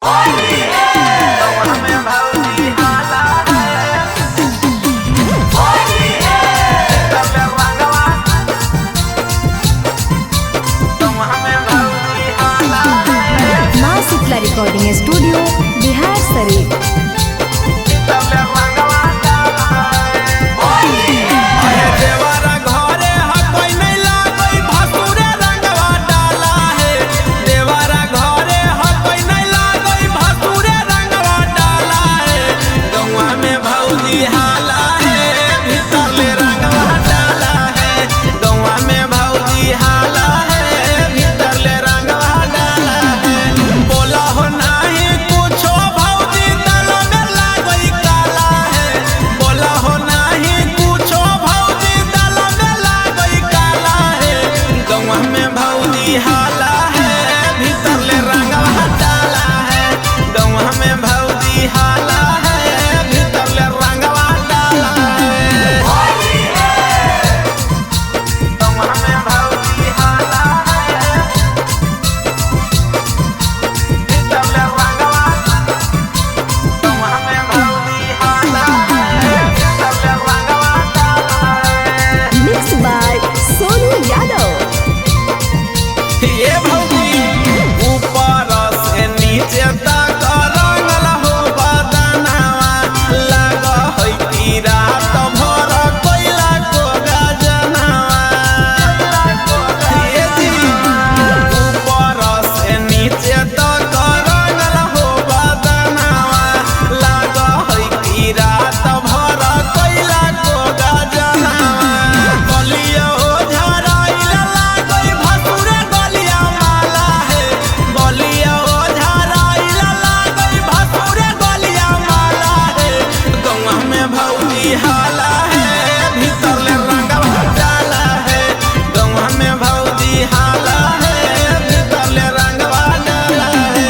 माँ Sheetla recording studio Bihar Sharif. अरे देवरा घरे हकई नहीं लागई भसुरे रंगवा डाला है। देवरा घरे हकई नहीं लागई भसुरे रंगवा डाला है। गौवा में भौजी हाला है, भीतर ले रंगवा डाला है। गौवा में भौजी हाला है, भीतर ले रंगवा डाला है। बोला हो नाही कुछो भौजी दल में लागई काला है। बोला हो नाही कुछो भौजी दल में लागई काला है। गौवा में भौजी हाला है, भीतर ले रंगवा डाला है। गौवा में भौजी हाला है, भीतर ले रंगवा डाला है। गौवा में भौजी हाला है, भीतर ले रंगवा। गौवा में भौजी हाला है, भीतर ले रंगवा डाला है। Mix by Sonu Yadav. ये भौजी ऊपर से नीचे तक रंगल हो बदनावा, लाग है कि रात भर कोइला को गजनावा। ये जी ऊपर से नीचे तक रंगल हो बदनावा, लाग है कि रात भर कोइला को गजनावा। बलिया हो झराइल लागई भसुरे गलिया माला है। बलिया हो झराइल लागई भसुरे गलिया माला है। गौवा में भौजी हाला है, भीतर ले रंगवा डाला है। गौवा में भौजी हाला है, भीतर ले रंगवा डाला है।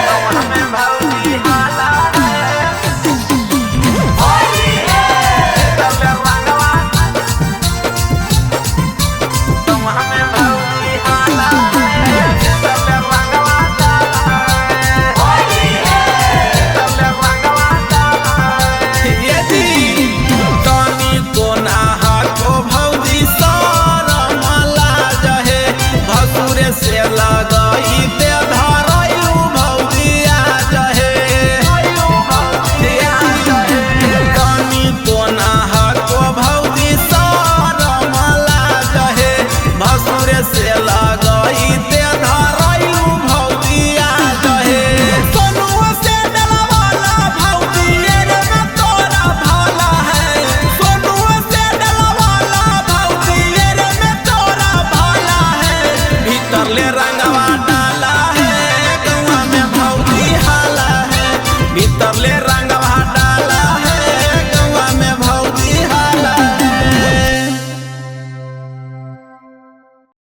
गौवा में भौजी हाला है, भीतर ले रंगवा। गौवा में भौजी हाला है, भीतर ले रंगवा डाला है। भीतर ले रंगवा डाला है। ये जी तनी कोना हाको भौजी शरम लाज है, भसुरे से लगई ते धरैलू भौजी आज है। तनी कोना हाको भौजी शरम लाज है, भसुरे से लगई ते धरैलू भौजी आज है। सोनुआ से डलवाला भौजी रे में तोरा भाला है। सोनुआ से डलवाला भौजी रे में तोरा भाला है। भीतर ले रंगवा